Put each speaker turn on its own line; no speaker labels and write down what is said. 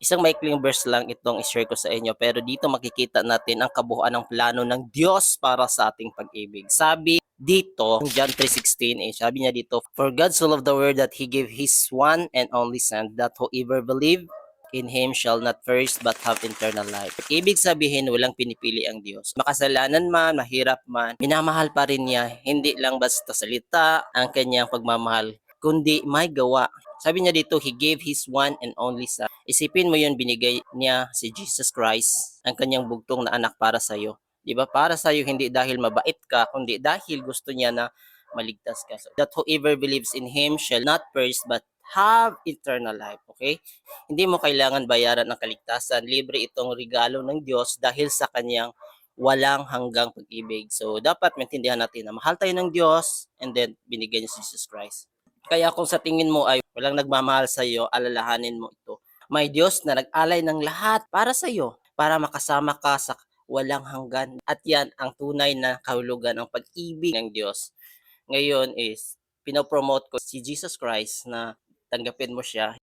Isang maikling verse lang itong i-share ko sa inyo, pero dito makikita natin ang kabuuan ng plano ng Diyos para sa ating pag-ibig. Sabi dito, John 3:16, sabi niya dito, "For God so loved the world that He gave His one and only Son, that whoever believe in Him shall not perish but have eternal life." Ibig sabihin, walang pinipili ang Diyos. Makasalanan man, mahirap man, minamahal pa rin niya. Hindi lang basta salita ang kanyang pagmamahal, kundi may gawa. Sabi niya dito, He gave His one and only Son. Isipin mo yun, binigay niya si Jesus Christ, ang kanyang bugtong na anak para sa iyo. 'Di ba? Para sa iyo, hindi dahil mabait ka, kundi dahil gusto niya na maligtas ka. So, that whoever believes in Him shall not perish but have eternal life. Okay? Hindi mo kailangan bayaran ng kaligtasan. Libre itong regalo ng Diyos dahil sa kanyang walang hanggang pag-ibig. So, dapat maintindihan natin na mahal tayo ng Diyos and then binigyan niya si Jesus Christ. Kaya kung sa tingin mo ay walang nagmamahal sa iyo, alalahanin mo ito. May Diyos na nag-alay ng lahat para sa iyo, para makasama ka sa walang hanggan. At yan ang tunay na kahulugan ng pag-ibig ng Diyos. Ngayon is, pinopromote ko si Jesus Christ na tanggapin mo siya.